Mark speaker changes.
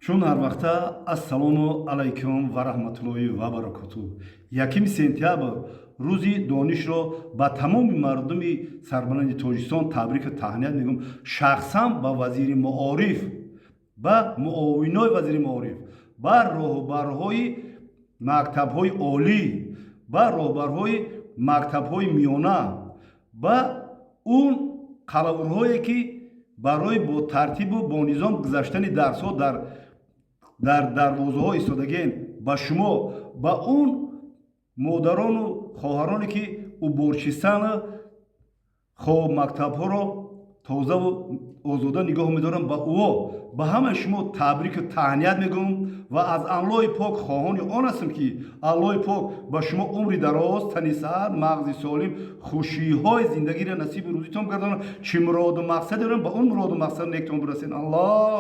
Speaker 1: Чун ҳар вақта, ассалому алайкум ва раҳматуллоҳи ва баракоту. 1 сентябр, Рӯзи донишро ба тамоми мардуми сарбаланди Тоҷикистон табрику таҳният мегӯям. Шахсан ба вазири маориф, ба муовинои вазири маориф, ба роҳбарҳои мактабҳои олӣ, ба роҳбарҳои мактабҳои миёна, ба он қалавурҳое, ки барои бо тартибу бо низом гузаштани дарсҳо дар дарвозаҳо истодагиен, ба шумо, ба он модарону хоҳароне, ки уборщицану хоб мактабҳоро тозаву озода нигоҳ медоранд, ба ӯо, ба ҳамаи шумо табрику таҳният мегӯям ва аз Аллоҳи пок хоҳони он ҳастам, ки Аллоҳи пок ба шумо умри дароз, тани саҳат, мағзи солим, хушиҳои зиндагиро насибу рӯзитон гардонад. Чӣ муроду мақсад дорам, ба он муроду мақсад нектон бирасед. Аллоҳ.